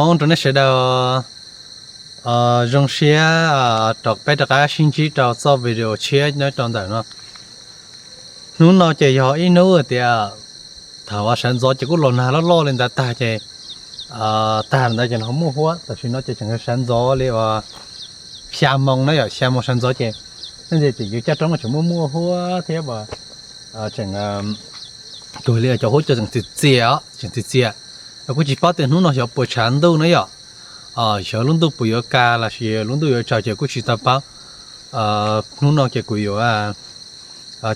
Hmoob rau nej sawv daws zoo siab rau peb rov qab sib ntsib rau txoj video tshiab nyob rau ntawm no. Hnub no ces yog ib hnub tias thaum uas sawv ntxov ces kuj los nag loj loj li ntawd tag ces tag ntawd ces nws ho muaj huab, tam sim no ces tseem sawv ntxov li uas xya moo na yom, xya moo sawv ntxov ces nej ntsia ces yuav caj roob no tseem muaj muaj huab thiab uas tseem tus li cov huab cua tseem txias txias, tseem txias txias. Kuj tsis paub tias hnub no xyov puas tshav ntuj na yom, xyov lub ntuj puas yuav kas los sis lub ntuj yuav tsaus ces kuj tsis tau paub. Hnub no ces kuv yuav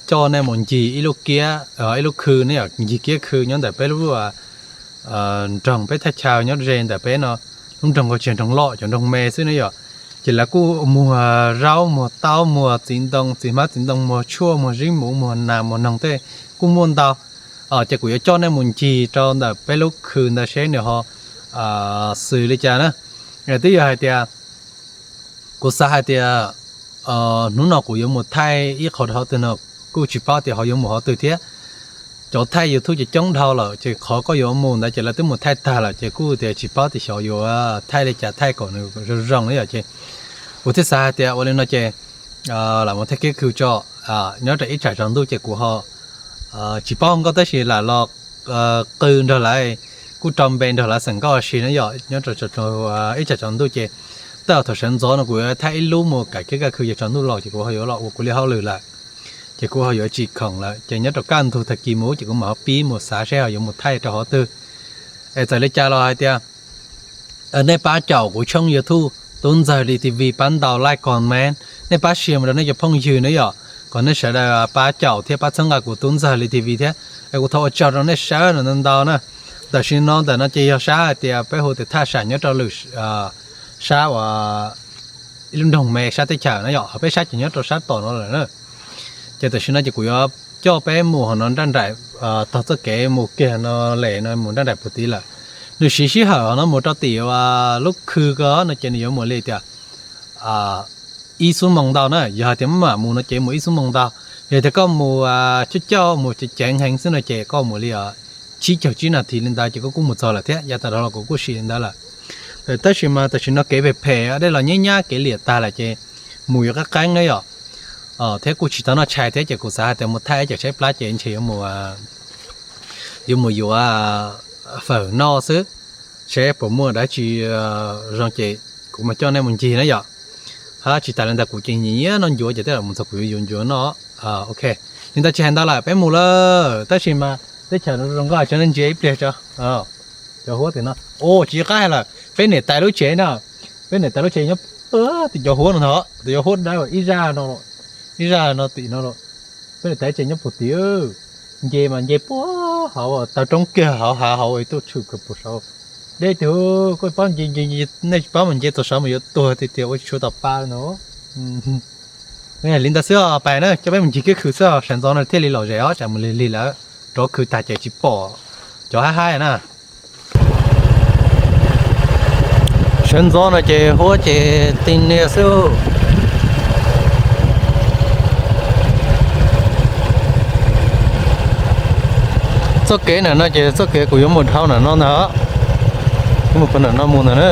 coj nej mus ncig ib lub kiab, ib lub khw ne yom, ncig kiab khw nyob ntawm peb lub nroog, peb thaj chaw nyob ze ntawm peb no, lub nroog ko tsis yog nroog loj, cov nroog me xwb ne yom. Ces lawv kuj muag zaub, muag taub, muag txiv ntoo, txiv hmab txiv ntoo, muag tshuaj, muag zib muv, muag nas, muag noog tej kuj muaj ntau. Ces kuv yuav coj nej mus ncig rau ntawm peb lub khw ntawd seb nws ho xws li cas na. Twb yog hais tias kuv xav hais tias hnub no kuv yuav mus thaij ib qho rau hauv twg no, kuj tsis paub tias ho yuav mus hauv twg thiab. Cov thaij YouTube ces coob dhau lawm ces qhov koj yuav mus ntawd ces lawv twb mus thaij tag lawm ces kuj tias tsis paub tias xyov yuav thaij li cas thaij kom nws zoo zoo na yom. Ces kuv thiaj xav hais tias ua li no ces lam mus thaij kiab khw tso. Nyob rau ib tsam tsaus ntuj ces kuv ho tsis paub hluas nkauj tab sis lam los qw nrog lawv, kuj rau npe nrog lawv xeem nkauj ua si na yom. Nyob rau ib tsam tsaus ntuj ces tej zaum thaum sawv ntxov no kuv yuav thaij ib lub mus kawm kiab kaj khw, ces tsaus ntuj los ces kuv ho yuav los ua kuv li hauj lwm lawm, ces kuv ho yuav tsis khoom lawm. Ces nyob rau kaj ntug tag kis mus ces kuv mam ho pib mus xav seb ho yuav mus thaij rau hauv twg. Es txawm li cas los hais tias nej pab caum kuv tshooj YouTube Tub Ntxawg Li TV, pab ntaus like, comment, nej pab share mus rau nej cov phooj ywg na yom, kom nej sawv daws pab caum thiab pab txhawb nqa kuv Tub Ntxawg Li TV thiab. Es kuv thov ua tsaug rau nej sawv daws ntau ntau na. Tam sim no ntawm no ces yog sab hais tias peb hu tias thaj sam nyob rau lwm sab uas ib lub nroog me sab teb chaws na yom, ho peb sab ces nyob rau sab tom no lawm na. Ces tam sim no ces kuv yuav coj peb mus hauv no nraj nraim, tog txoj kev mus kiag no lem no mus nraj nraim puag tid lawm. Nws siv sij hawm hauv no mus rau tim lub khw ko no ces nws yuav mus li tias ib xuab moos ntau na. Yog hais tias maj mam mus no ces mus ib xuab moos ntau. Yog tias koj mus coj coj mus ceev ceev heev xwb no ces koj mus li tsib caug tsib nas this li ntawd ces koj kuj mus txog lawm thiab. Yav tas dhau los kuv kuj sim li ntawd lawm. Tab sis mas tam sim no kev phem phem, dej los nyab nyab, kev liam tag lawm ces mus yuav qab qeeb na yom. Thiab kuj tsis tau noj tshais thiab ces kuv xav hais tias mus thaij ib cov tshaib plab ces ntshe yuav mus, yuav mus yuav fawm noj xwb, seb puas muaj dab tsi zoo ces kuv mam coj nej mus ncig na yom. Hab tsis tas li ntawd kuv ces nyiam noj ncuav ces tej zaum mus txog kuv yuav yuav ncuav noj. Ok, li ntawd tsis hais ntau lawm peb mus lawm. Tab sis mas teb chaws no zoo nkauj tso, nej ntsia ib pliag tso. Cov huab tim no, tsis qab hais lawm, peb niam tais lub tsev no, peb niam tais lub tsev nyob tim cov huab no ntag, tim cov huab dawb ib zaj no, ib zaj no tim no. Peb niam tais tsev nyob puag tim, nce mas nce puag hauv taw roob kiag hauv hav hauv tuaj tshwm kiag puag saud. Deb tiag, koj paub nce, nej tsis paub mas nce txog saud mas yuav tuag tiag tiag, ua tsis tshua tau pa no. Li ntawd xwb os, pais na, coj peb mus ncig kiab khw xwb os, sawv ntxov no thiaj li lom zem os, tsam mus lig lig lawm, rov khw tag ces tsis pom cov haib haib na. Sawv ntxov no ces huab ces ti niag xwb. Txoj kev ntawm no ces txoj kev kuv yuav mus dhau ntawm no ntag, mus puag ntawm no mus ntag na.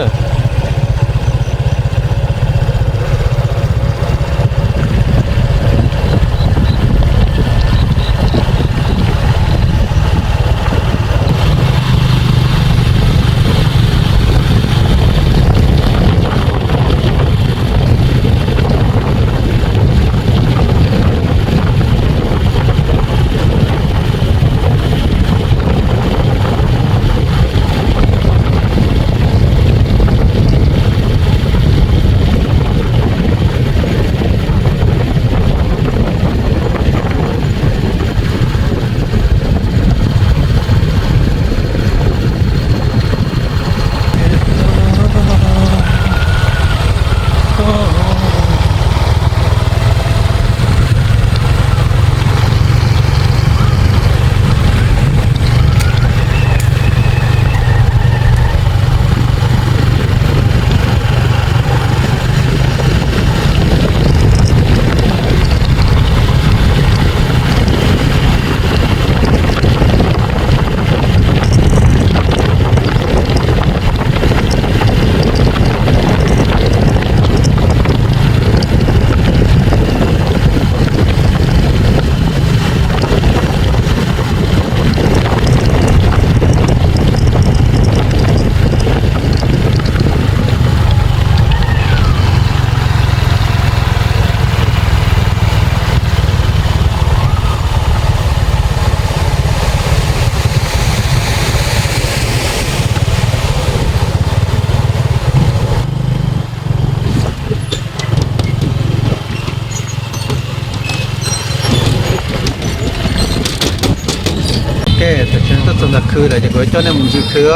Los khw lawm ces kuv coj nej mus ncig khw,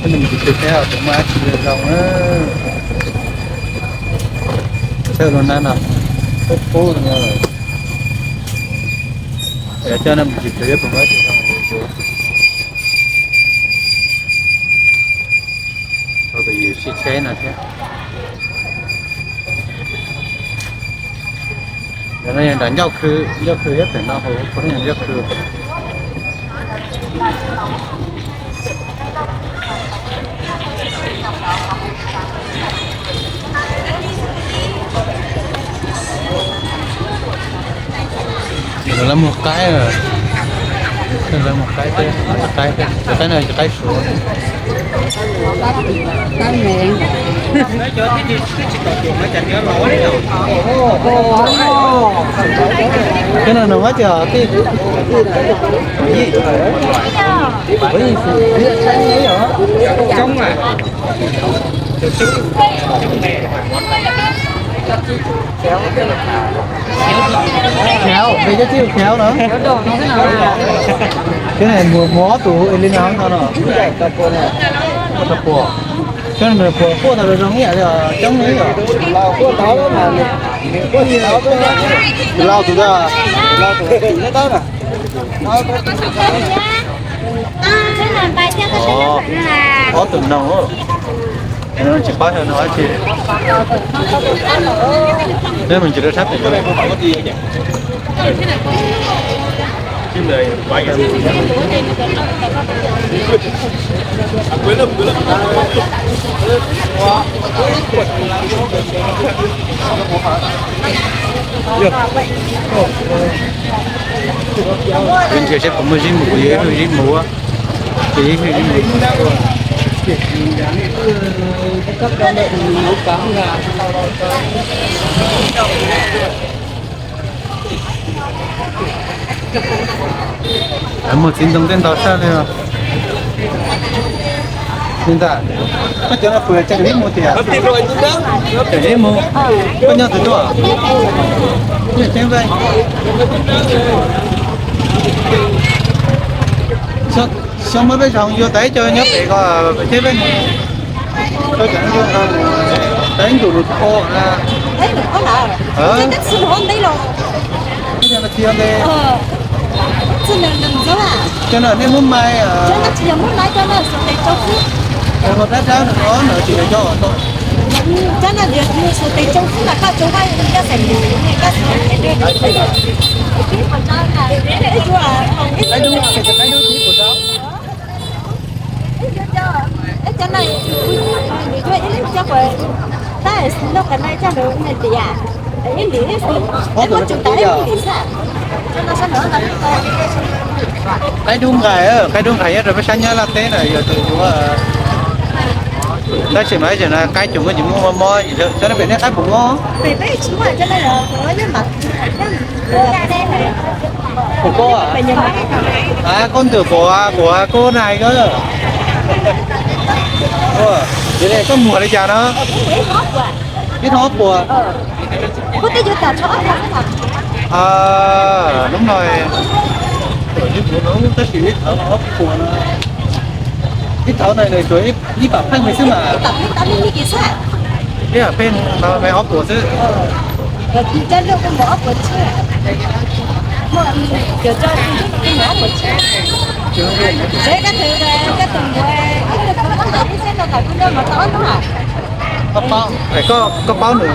coj nej mus ncig khw thiab kuv muaj dab tsi zoo na. Saib lub nab no, qub qub no. Coj nej mus ncig khw thiab kuv muaj dab tsi zoo. Thaum yus sib tsheb no thiab. Yog no yog nram ncauj khw, ncauj khw thiab pem no hauv puas yog ncauj khw. Lawv mus qaib, lawv mus qaib teb, qaib teb, cov qaib no cov qaib suav. Cov no nws muab cov tij, coob a. Khev, peb cov tij khev no. Cov no mus, mus ob tug li no no. Tau puas, cov no puas quaj tau zoo ib yam li coob li os. Tus lau tus, tus lau tus. Ob tug noog, tsis paub xyov noog dab tsi. Peb mus ntsis rau sab pem no. Kuv nrhiav seb puas muaj zib mus, kuv yuav ib hwj zib mus, ces ib hwj zib mus. Muag txiv ntoo tej ntau tshaj li os. Li ntawd, koj cov no puas tseem zib mus tiag? Tseem zib mus. Koj nyob twg tuaj? Nyob Tseeb Vaj. Xyov muaj peb zoo yuav tau ib co nyob pem ko Tseeb Vaj. Koj cov no yuav tau ib ntus lus qhua na. Cov no nej muab mai, cov no dab dab no no tsis yog cov tau. Qaib dub, qaib dub tib kuv tau. Ob tug no kuj yog qaib dub nqaim, qaib dub nqaim nyob rau peb sab Nyab Laj teb na, yog tus yuav. Tab sis mas ib tseem no qaib tsoom koj tsis muaj mob mob, cov no pem nej qaib puas mob? Puas kub? Koj ntawm puas, puas kub nai koj. Yog li koj muag li cas no? Ib thoob ob puas. Hnub no, tab sis ib thoob ob puas no, ib thoob no nws tsuas ib pam pheej li xwb mas. Ib pam pheej no me ob puas xwb. Koj paub, koj paub nws.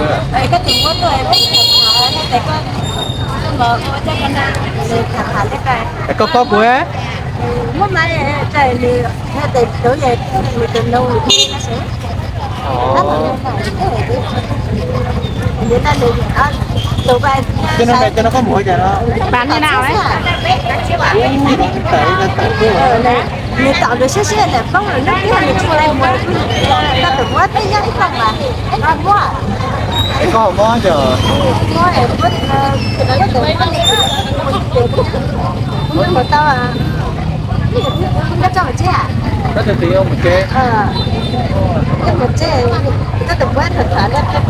Koj paub kuv? Cov no koj mus ua cas no? Nws tom nws siab siab lawm poob lawm, nws tsis tau mus, tau tus muab peb nyob ib koog mas, es koj ho mob cov. Mus tau, koj tsis mus tsev? Koj tus twv yuav mus tsev. Mus tsev, koj tus muab tham tham li peb.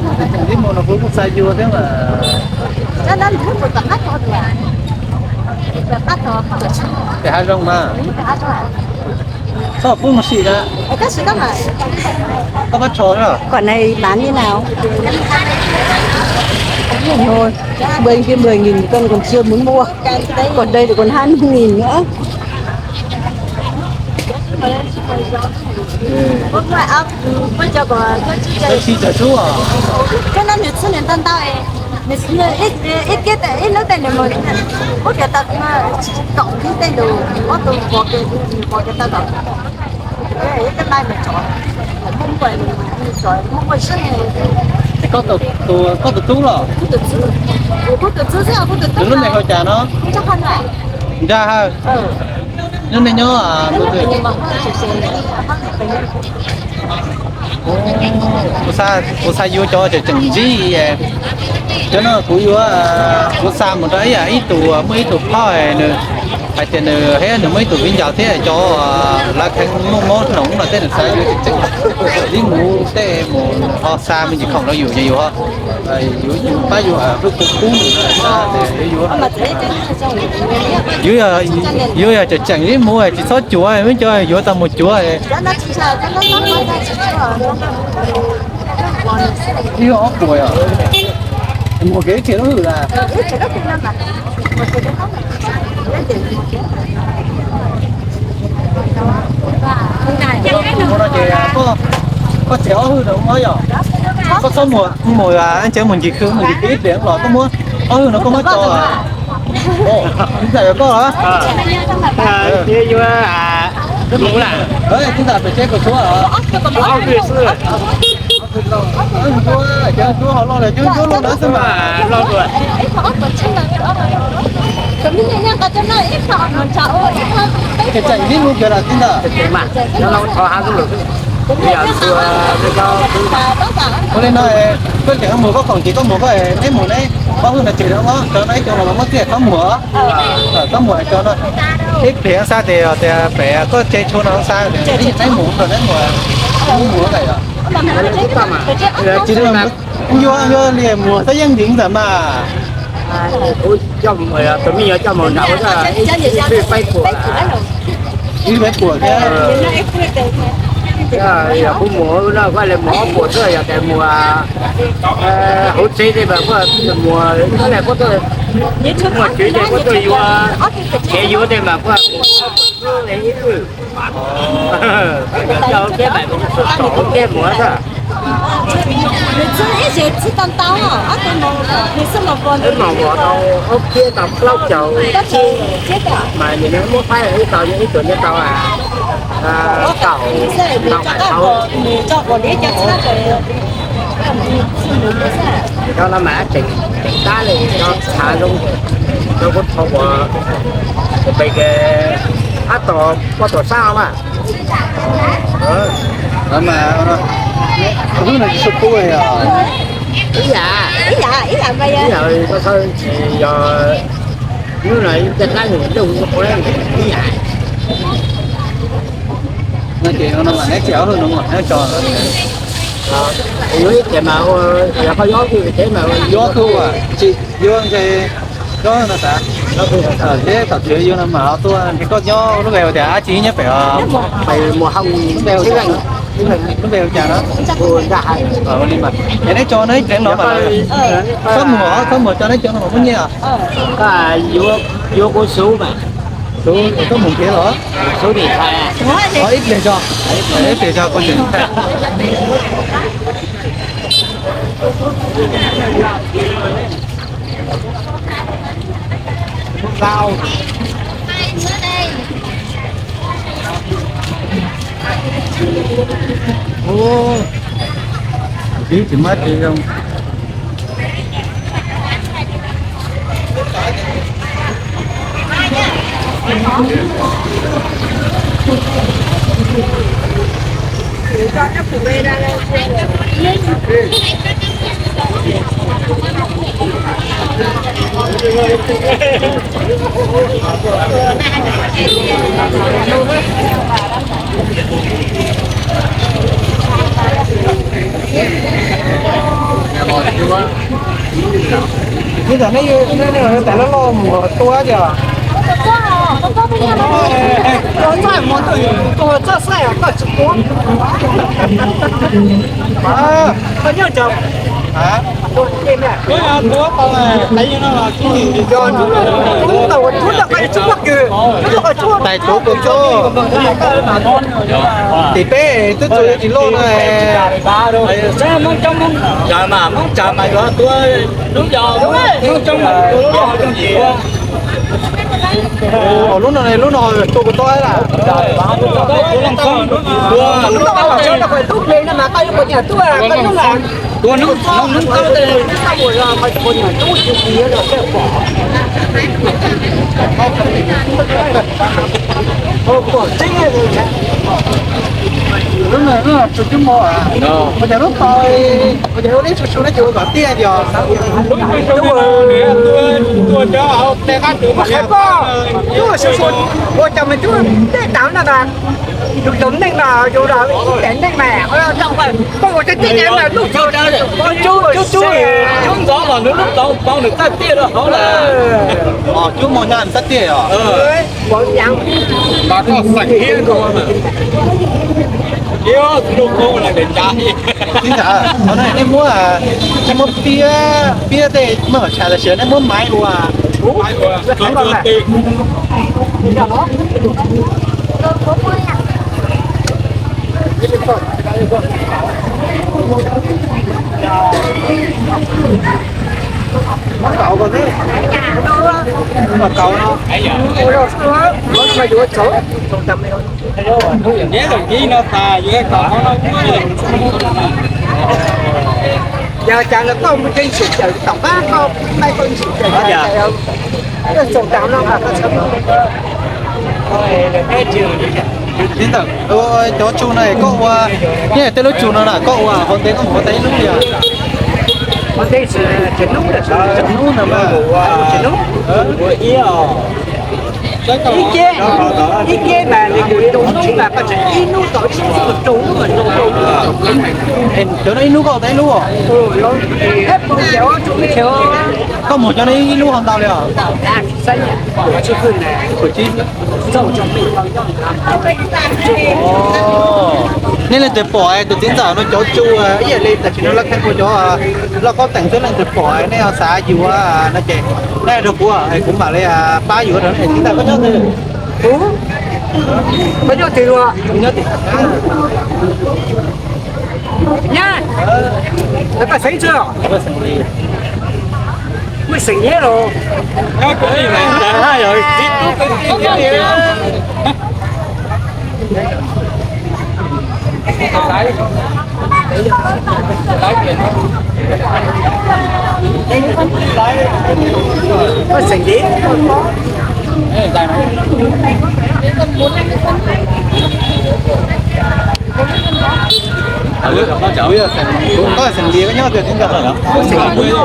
Yus tus tseem tib mus no kuv kuj xav yuav thiab mas. Pem hav zoov mas. Txhob pub mus sim na. Koj pab tsho na. Quả này bán như nào? Mười, kia mười nghìn, con còn chưa muốn mua. Còn đây thì còn hai mươi nghìn nữa. Ib txhib tawm sub os. Nws ib, ib lub tej nws mus, ub, cov tau tsis kaum kib tej lus, ob tug pov ke, pov ke tau kaum. Koj tus tub los? Tus lub npe hu cas no? Nra Hawj. Nyob nej nyob tus twg? Kuv xav yuav cov tseem tseem ntsib. Cov no kuv yuav, kuv xa mus rau ib, ib tug, muaj ib tug phauj nws hais tias nws, thiab nws muaj ib tug viv ncaus thiab cov lav kheev muaj mob hnoos no tej nws xav yuav tseem tseem ib mus tej mus ho xa me ntsis khoom rau yus ces yus ho, yus pab yus hlub kuv kub, yuav, yuav yog tseem tseem ib mus tsis txhob cuav, muab cov yuav tau mus cuav. Ib ob puas os. Mus kev ib txhia lub hwj lawm. Mus no ces koj, koj txiav ob hwj no mus yom. Koj txhob mus, mus, mus ncig khw, mus ncig khw ib pliag los koj muab ob hwj no koj muab tso. Ntxawm koj los? Ntxawm pem tsev koj tshuav. Cov ncuab ho loj li cov ncuab loj lawm xwb mas. Tseem tseem ib mus kiag los tij ntawd. Ua li no, koj tseem mus koj khoom ces koj mus koj, neb mus neb, ob hwj no tseg rau, cov no ib co los muab txiaj txhob mus, txhob mus cov no. Ib pliag xav tias, tias pem koj tsev tshuav no xav tias neb mus rau neb mus, mus lawm yom. Tsis yuav, yuav li mus xab yeej ntiv ntawm mas. Kuv coj mus, tus me nyuam coj mus nram ua ib peb puas, ib peb puas thiab. Yog kuv mus no kuv li mus ob puas xwb, yog tias mus hauv tsev tej mas kuv mus, kuv tuaj, muaj tswv tej kuv tuaj yuav, tsev yuav tej mas kuv mus ob puas xwb li ib hwj. Coj hauv tsev mas, coj hauv tsev mus xwb. Wb mam vov tau ob txhiab tau plaub caug tsib, mas nws muab faib ib tau, ib tug nyob tau kaum, tau kaum hauv. Cov no mas tseem, tseem tab li cov tshav zoo, cov kuv tho ua, pem ab tom, poj tom sab mas. Mas, hnub no tsis tshua kub os. Ib yam, ib yam, ib yam, koj txhob tsis yog, hnub no ib co dab nws lwj ua ib yam. No ces no mas neb tsis ob hwj no mas neb tso, yuav ib tias mas, yog koj yuav ob hwj ces mas yuav ob hwj, tsis yuav ntshe, yuav no tas, thiab tom tsev yuav no mas tuaj ntshe koj nyob lub npe tias dab tsi nyob pem os. Lub npe hu cas no? Ua li mas es neb tso no ib pleev no mas, txhob muag, txhob muag, tso neb cov no mas muab nyiaj. Yuav kuv xub mas, xub koj mus kev los, xub ib pliag tso, ib pliag tso kuv tseem. Ub, tsis mab tsis zoo. Ib ntawm nej, nej, nej tais loj loj mus tua tias, tua txoj mus tua, tua txoj xaij koj tsis tua. Koj nyob tau. Tais tuav kua txob tim peb twb txog yuav tsis loj na. Tsa mas, Hmoob tsa mas yuav tua lub yos, Hmoob tsa mas tua lub yos. Lub no, lub no tua kua txob lawm. Lub no, lub ple no mas koj yuav ua nyuam tub, koj yuav ua nyuam tub. Lub no, lub no tsuas cub mos, ua cas lub tau, ua cas ua li tsuas su no ces ua kom tiaj yog. Ua cas mas cub tej tau no mas yus zoo neej mas yus los ib tes neej mas, koj ua tej tej mas lub cub, cub ntxov los nws lub tau nws txaj tiaj rau hauv lawm. Cub mos nyob nws txaj tiaj os. Mas koj xeem thiab koj. Ib, tus loj koob la tes cav. Txiv ntxawm, qhov no nej muab, nej muab piab, piab tej maj ham tshais los sis nej muab maiv ua. Maiv kaus ko, maiv kaus no. Yog cas los koj mus ceev xwm cawm tom qab koj pab koj ceev xwm cawm, koj txaus tas no mas koj txhob. Txiv ntxawm, cov tsu no koj ua, nyob tej lub tsu no na koj ua hauv ntev koj mus ua tau ib lub li os? Hauv ntev tsis, tsis hnub, tsis hnub no mas. Ib, ib keb mas nws mus rau hnub mas koj tseem ib hnub tau ib hnub, rau hnub mas rau rau. Cov no ib hnub koj ua tau ib lub os? Koj mus cov no ib lub ho ntau li os? Nej leej twg pom tus txiv ntxawm no cov tsu ib yam li tam sim no lawv khaij ua cov loj koob teem xwb, leej twg pom nej ho xav yuav no ces nej rau kuv, kuv mam li pab yuav rau nej. Txiv ntxawm koj nyob twg? Koj nyob twg ua? Nyob, koj xeem tsi? Muaj xeem Nyab los? Muaj xeem Nyab. Koj xeem Nyab,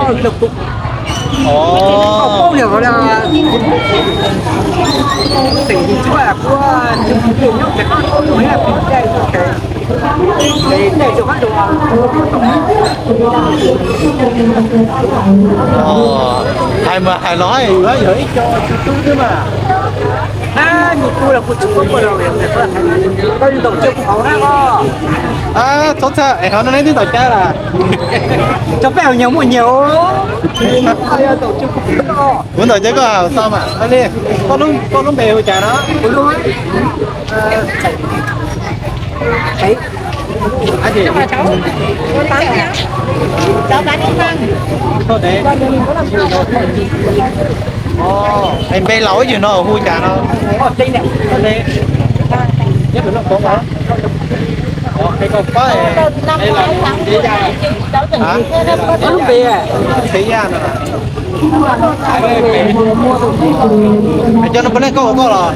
koj nyob twg? Xeem Nyab. Hais mas hais los yog ib co tsu tub xwb mas. Txhob txhawj, es qhov no neb twb tau cab lawm? Tso peb hauv nyias muaj nyias. Kuv ntawm ces koj hais xwb mas. Koj lub npe hu cas no? Es npe laus ib yam no hu cas no? Lub npe Txhiv Yaj no. Cov no puav leej koj ua koj los?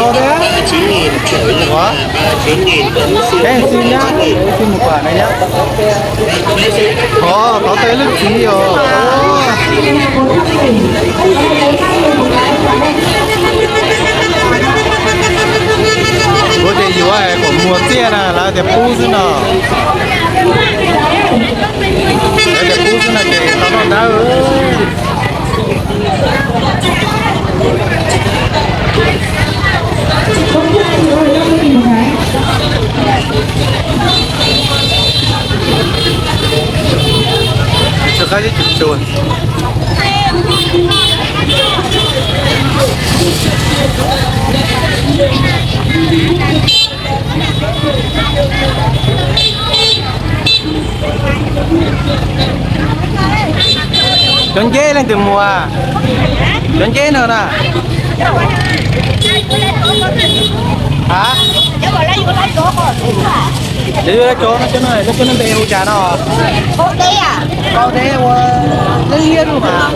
tso thiab. Ua, peb xij nyab, peb xij mus pam na nyab. Thov, thov tej lub txiv os. Kuv ces yuav kom muag txiaj na, lawv tias pub xwb no. Lawv tias pub xwb no ces tau noj dawb. Cov nceb leej twg muag? Cov nceb no na. A, lawv yuav lawv cov no, cov no, lawv cov no npe hu cas no? Kaub deb ua liab liab lub mas.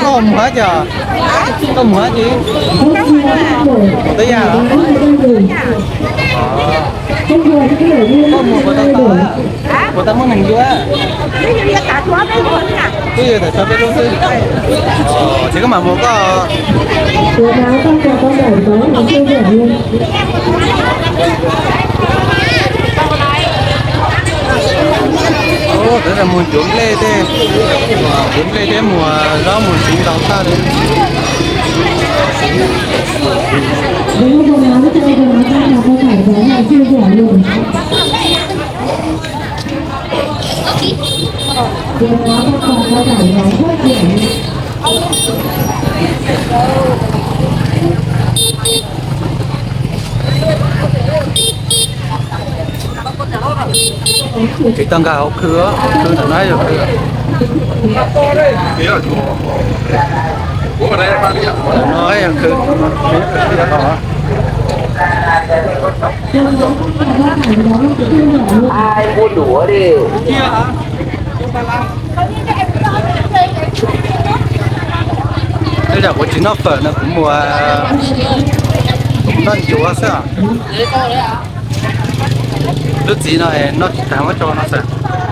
Koj mus hab cas? Koj mus hab cas? Ua teb yam los? Koj mus puas tau tau? Puas tau muaj neeg yuav? Twb yog tawm tso peb lub xwb. Ces koj mam mus koj. Ub, mus ncuav nplej tej, ncuav nplej thiab mus zaub mus txiv ntau tag li. Tsis tau nkag hauv khw, khw ntawm no yog khw. No yog khw. Tej zaum kuv tsis noj fawm no, kuv mus noj ncuav xwb. Lub txiv no noj tsis tag muab tso no xwb.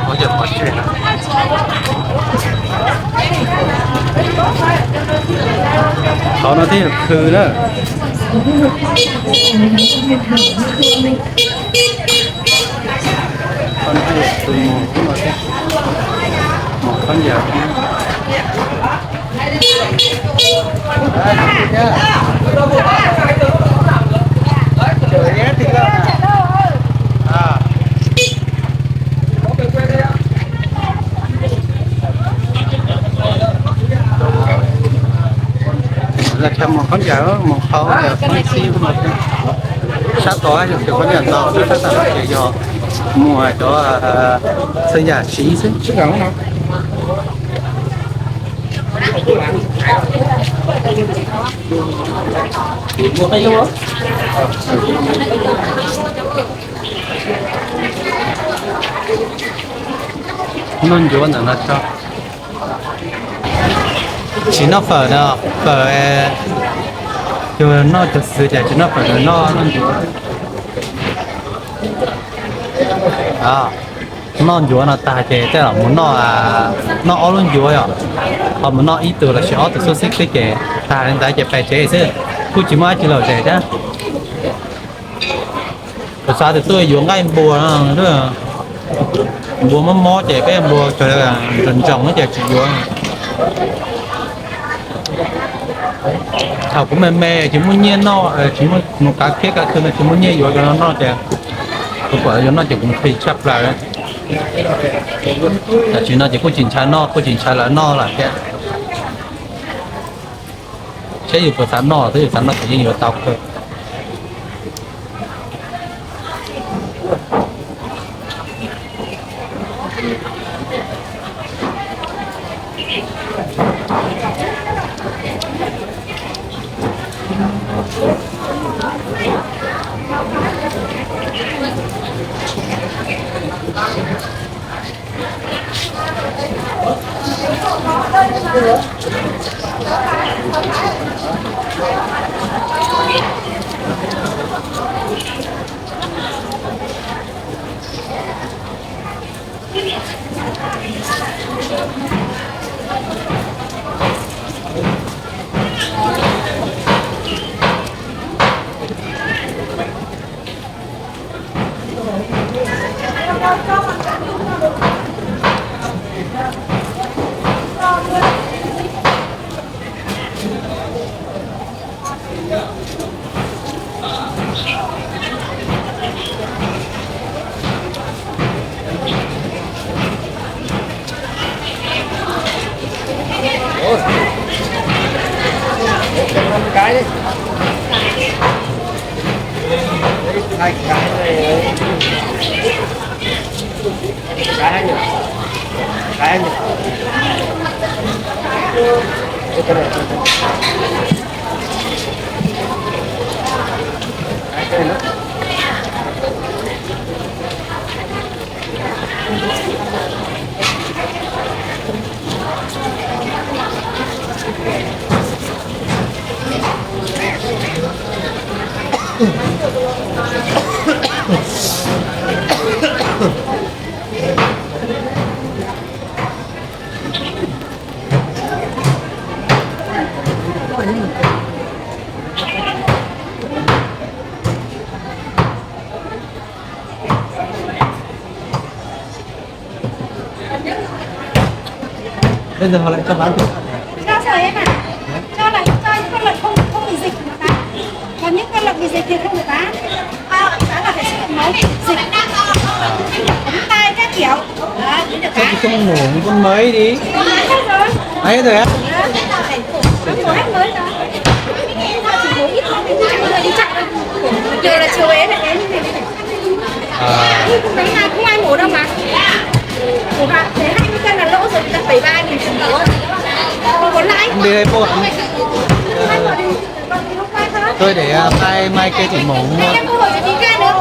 Qhov yog qhov tseg no. Qhov no thiaj yog khw na. Qhov no thiaj yog khw mus no thiab. Mus qhov ncauj. Lawv cov mus khaub ncaws mus qhau cov khaub xib no. Sab tod yog tias poj niam ntau, sab tod ces yog muag cov txhua yam siv xwb. Noj ncuav ntawm no tso. Tsis noj fawm no, fawm yus noj cov xwm ces tsis noj fawm no, noj noj ncuav. Noj ncuav no tag ces tej zaum mus noj, noj ob lub ncuav yom, ho mus noj ib tug los sis ob tug xub xib xwb ces tag li ntawd ces pais tsev xwb, kuj tsis muaj dab tsi los zes thiab. Kuv xav tias tuaj yuav nqaij npua, npua mob mob ces peb npua ntsoos ntsoos ces tsis yuav. Thaum kuv me me tsis muaj nyiaj noj, tsis muaj mus kav kiab kav khw no tsis muaj nyiaj yuav cov no noj ces kuv pom yuav noj ces kuv qhis tshaj plaws. Tam sim no ces kuj tsis ntshai noj, kuj tsis ntshai lawv noj lawm thiab. Saib yus puas xav noj, twb yus xav noj ces yeej yuav tau kawg. Cái đi. Hai cái này. Cái hai nhỉ? Cái hai nhỉ? Cái này nữa. Bây giờ họ lại cho bán thử. Cho sao em ạ? Cho là cho những con lợn không không bị dịch mà bán. Còn những con lợn bị dịch thì không được bán. Bán là phải xét nghiệm máu, dịch, ống tai các kiểu. Đó, mới được bán. Sao không mổ một con mới đi? Hết rồi á? Hết rồi á? Nó mổ hết mới rồi. Chỉ mổ ít thôi, cũng chẳng có gì chặt đâu. Giờ là chiều về phải đến như này. À. Không thấy ai, không ai mổ đâu mà. Ủa, thế hai mươi cân là lỗ rồi, là bảy ba nghìn tiền lỗ. Không có lãi. Đi đây mua. Tôi để, à, mai, mai kia chỉ mổ mua. Mai em mua hộ cho tí gan nữa.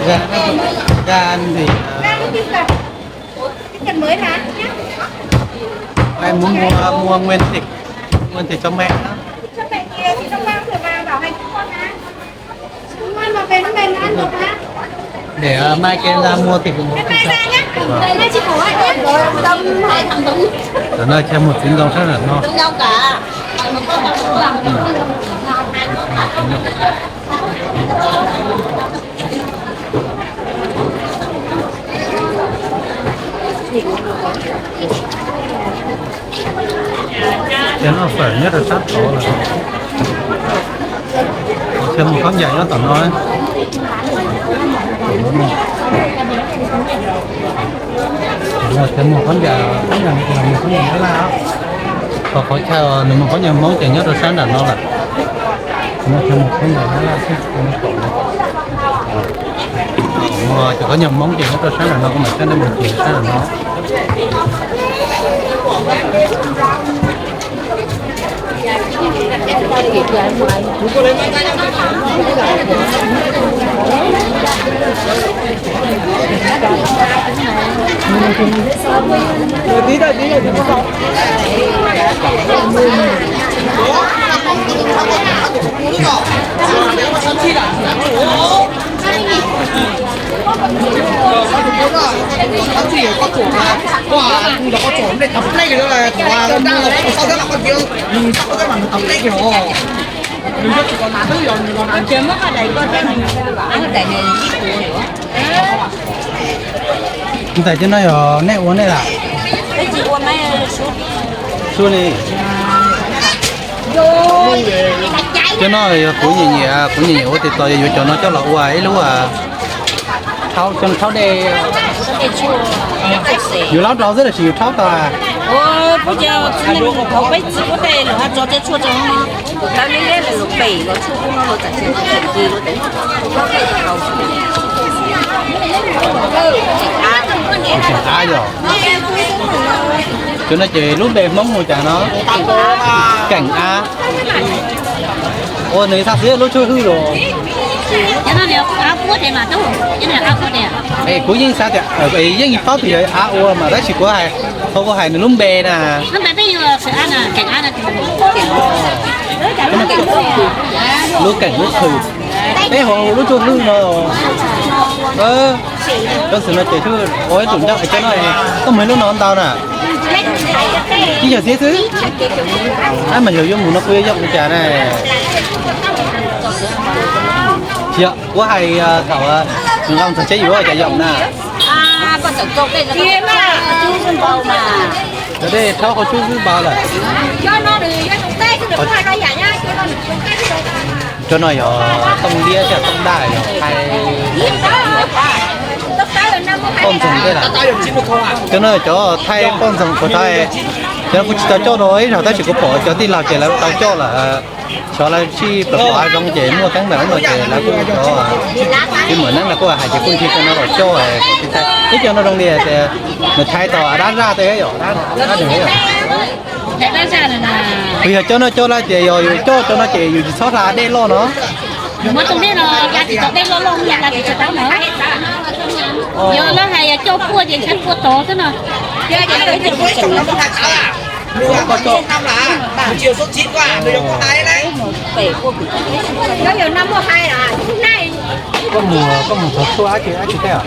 Gan, gan gì, à? Gan cái tiêu chảy. Cái cần mới mà. Mai muốn mua, mua nguyên thịt. Nguyên thịt cho mẹ đó. Cho mẹ kia thì trong bao rồi mà bảo hành cho con á. Ăn mà về nó mềm nó ăn được hả? Để, ờ, mai kia ra mua thịt. Mai ra nhá. Vâng. Mai chị Củ Hạnh nhá. Ở đây thêm một tấn rau rất là ngon. Rau cả. Ces noj fawm nyob rau sab tod lawm. Ces mus khaub ncaws nyob tom no. Ces mus khaub ncaws, khaub ncaws, mus khaub ncaws Nyab Laj. Qhov qhov chaw nws mus khaub ncaws Hmoob ces nyob rau sab nram no lawm. Ces mus khaub ncaws Nyab Laj xwb. Cov nyuag Hmoob ces nyob rau sab nram no, kuv mam coj nej mus ncig sab nram no. Ntxawm, cov no yog nej ua nej lawm? Xub li. Cov no yog kuv nyiam nyiam, kuv nyiam nyiam ua tes tos, yog yuav cov no coj los ua ib lub thaub, thaub dej. Yus laub rau xwb los sis yus rhaub tau? Av yog. Cov no ces lub npe Hmoob hu cas no? Keem av. Ua nws txha xwb lub tshuaj hwj los. Es kuv yeej xav tias, yeej paub tias yog av ua mas tab sis kuv hais, ho kuv hais nws lub npe na. Lub keem lub qhwv. Peb ho hu lub tshuaj hwj no. Cov xwm no ces ua ib tug ncauj, cov no koj muag lub no ntau na. Ib yog xiab xwb. Ab, mas yog yuav mus no kuv yuav yoom li cas na? Kuv hais thaum nqaa txog tsheb yus ua cas yoom na. Cov dej rhaub qhov tsub xwb npau lawm. Cov no yog tooj liab thiab tooj daj yog thaij poj ntxoog tej lawm. Cov no cov thaij poj ntxoog puas tau, cov no kuv tsis tau coj dua ib zaug tab sis kuv pom cov tij laug ces lawv tau coj lawm. Xyov lawv sib plam pom hav zoov ces muaj teeb meem no ces lawv kuj cov tsis muaj neeb lawv kuj hais ces kuj nrhiav cov no los coj. Ib cov no zoo li tias nws thaij tau dab zaj tej yom, dab nws yom. Kuv yog coj no coj lawm tias yog yus coj cov no ces yus tsis txhob hla dej loj no. Yus muab tau dej no, hla tsis tau dej loj loj, hla tsis tau na. Yog lawv hais yog coj puaj ces ntshai puaj tod xwb no. Koj mus, koj mus thov tshuaj dab tsi, dab tsi thiab os?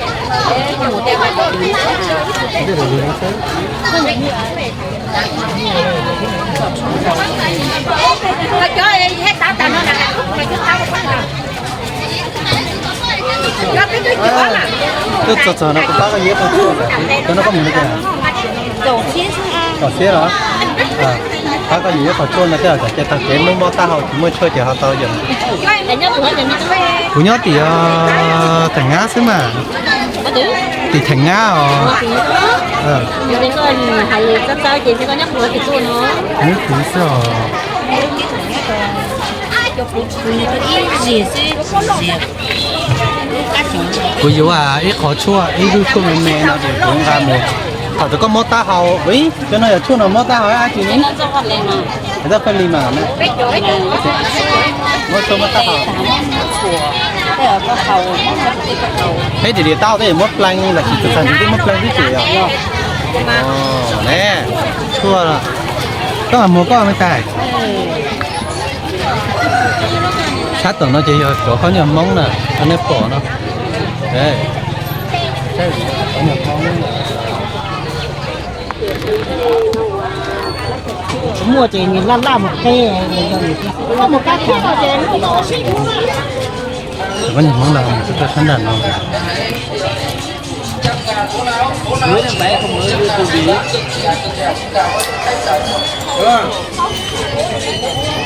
Twb txog txog no kuv pab koj yuav ib qho tshuaj, cov no koj mus li cas? Kaum xiab los? Pab koj yuav ib qho tshuaj no thiab, kom ces tag kev lub mob taub hau tsis muaj tshuaj ces ho tau yom. Kuv nyob tim Theem Ngab xwb mas. Tim Theem Ngab os. Nyob kuv xwb os. Kuv yuav ib qho tshuaj, ib lub tshuaj me me no ces kuv nqa mus. Thaum twg koj mob taub hau, cov no yog tshuaj no mob taub hau dab tsi ne? Txawj pheej li mas. Mob tshuaj mob taub hau. Peb dim dim taub tej muab pleev los sis txog ntsis twb muab pleev twb tseem yog. Ne, tshuaj, koj mus koj me tais. Sab tom no ces yog cov khaub ncaws Hmoob na, nej pom no. Muaj ces nws laj laj mus qe, mus kab kab ces lub no sib ua. Cov khaub ncaws Hmoob no mus rau sab nram no.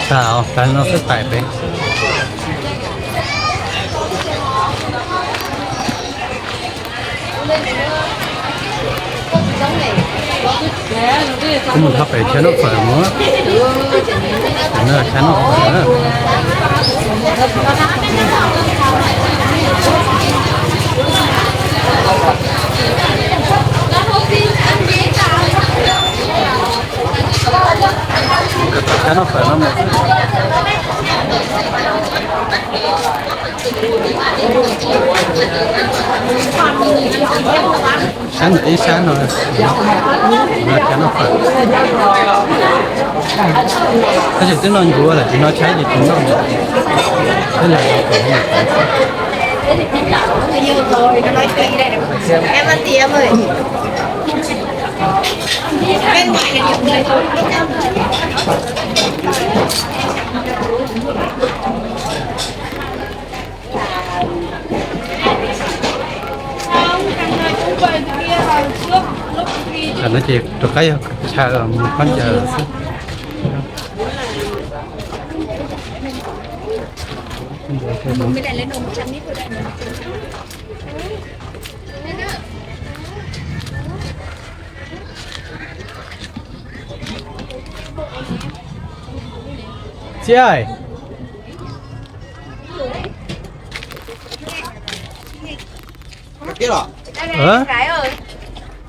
Tag, tag no xwb pais pem. Kuv mus thov pem chaw noj fawm mus. Chaw noj fawm na. Sab ntawm ib sab no, no cov noj fawm. Tab sis twb noj ncuav lawm, tsis noj tshaib ces tsis noj. Twb lam noj fawm. Tam no ces rov qab yog chaw mus khaub ncaws xwb. Txiv,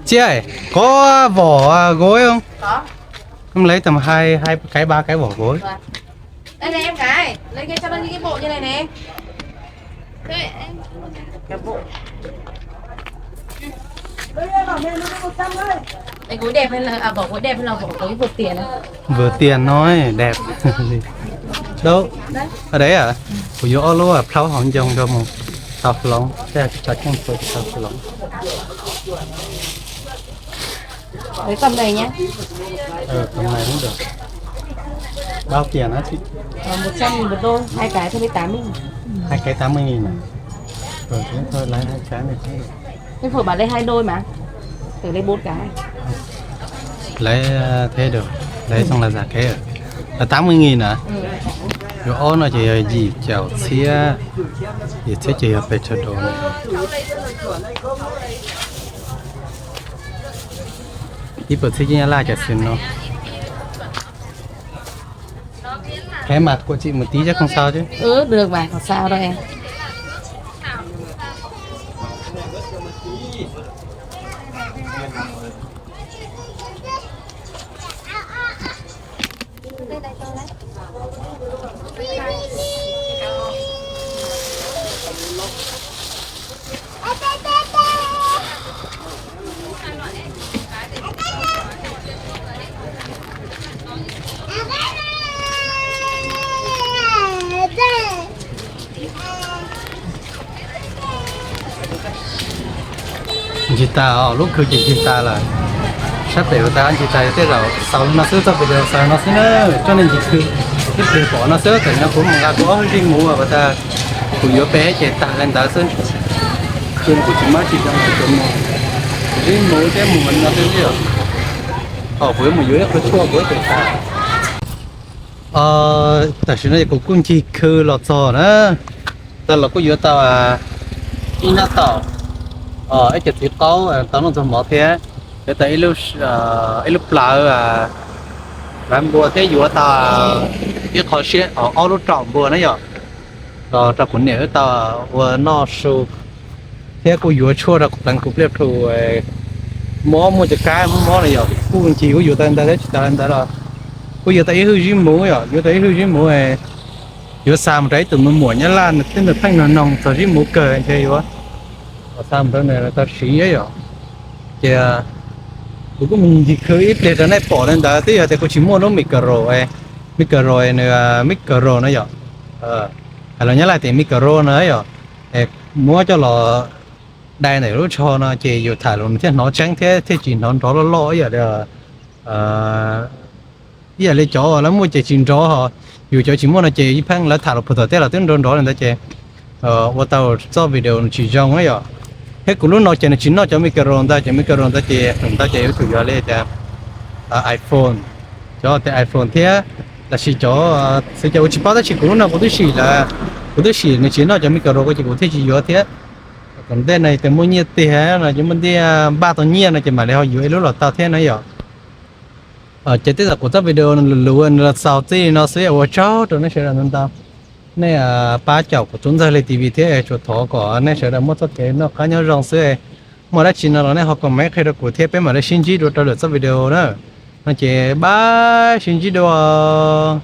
txiv, có vỏ gối không? Em lấy tầm hai, hai cái, ba cái vỏ gối. Đây này em gái, lấy cái cho nó những cái bộ như này này. Cái bộ. Cái gối đẹp hay là, à, vỏ gối đẹp hay là vỏ gối vừa tiền này? Vừa tiền thôi, đẹp. Đâu? Ở đấy à? Kuv yuav ob lub plaub hauv ncoo rau mus tau hloov, tso coj pua tau hloov. Với con này nhé. Ờ, con này cũng được. Bao tiền hả chị? Ờ, một trăm nghìn một đôi, hai cái thôi đi tám mươi nghìn. Hai cái tám mươi nghìn à? Rồi, thế thôi, lấy hai cái này cũng được. Cái phở bảo lấy hai đôi mà. Thử lấy bốn cái. Lấy, ờ, thế được. Lấy xong là giả cái à? Là tám mươi nghìn à? Rồi ốm nó chỉ là gì chảo xía. Gì xía chỉ là phải cho đồ này. Ib puas txhiab cov Nyab Laj cov xwm no. Thế mà của chị một tí chắc không sao chứ? Ừ, được mà, không sao đâu em. Ncig tas os, lub khw ces ncig tas lawm. Sab pem uas tas ncig tas, yog tej zaum xaus li no xwb, txoj video xaus no xwb na. Tsob neeg ncig khw ib pliag pom no xwb, tam sim no kuv mus nqa kuv ob hwj zij muv uas tas kuv yuav pe ces tag li ntawd xwb. Khw no kuv tsis muaj tsis zoo mus, kuv zij muv thiab mus no xwb os. Thaum kuv yuav mus yuav ib qho tshuaj kuv ib tes tas. Tam sim no kuv kuj ncig khw los txog na. Tag los kuj yuav tau ib hnab taum, ib co txiv qaub tau noj txog mov thiab, yuav tau ib lub plawv, plawv npua thiab yuav tau ib qho siab, ob lub raum npua na yom, los rau kuv niam wb tau ua noj su. Thiab kuj yuav tshuaj rau kuv pleev kuv pliaj plhu, mob muaj cov kab mob mob na yom, kuj ncig kuj yuav tau ntawd thiab, tsis tas li ntawd los kuj yuav tau ib hwj zib muv yom, yuav tau ib hwj zib muv. Yuav xa mus rau ib tug me muam Nyab Laj, nws twb nws pheej noog noog txog zib muv kawg, ntshe yuav xa mus rau nws tau siv yom. Ces kuv kuj mus ncig khw ib pliag rau nej pom li ntawd, twb yog tias kuv tsis muaj lub micro, micro nws, micro no yom, hais los Nyab Laj tias micro no yom, muab coj los dai ntawm lub tsho no ces yus tham los nws thiaj hnov tseeb thiab thiaj tsis hnov nrov loj loj ib yam li, ib yam li cov lawv muaj ces tsis nrov ho, yus cov tsis muaj no ces ib pheej lawv tham los puag tom tej los twb nrov nrov li ntawd ces ua tau txoj video nws tsis zoo na yom. Thiab kuv lub no ces nws tsis noj cov micro ntawd, cov micro ntawd ces ntawd ces yuav tsum yog li cas, iPhone, cov tes iPhone thiab lossis cov xwv cov kuv tsis paub, tab sis kuv lub no kuv twb sim lawm, kuv twb sim nws tsis noj cov micro ko ces kuv thiaj tsis yuav thiab. Tom ntej no tes muaj nyiaj tiag no ces muaj ntiaj npaj tau nyiaj no ces mam li ho yuav ib lub los tau thiab na yom. Ces tej zaum kuv txoj video luv luv nws los xaus txij li no xwb, ua tsaug rau nej sawv daws ntau ntau. Nej pab caum kuv tub Ntxawg Li T V thiab tsuas thov kom nej sawv daws muaj txoj kev noj qab nyob zoo xwb. Muaj dab tsi no los nej ho comment qhia rau kuv thiab peb mam li sib ntsib dua rau lwm txoj video na. No ces bye, sib ntsib dua.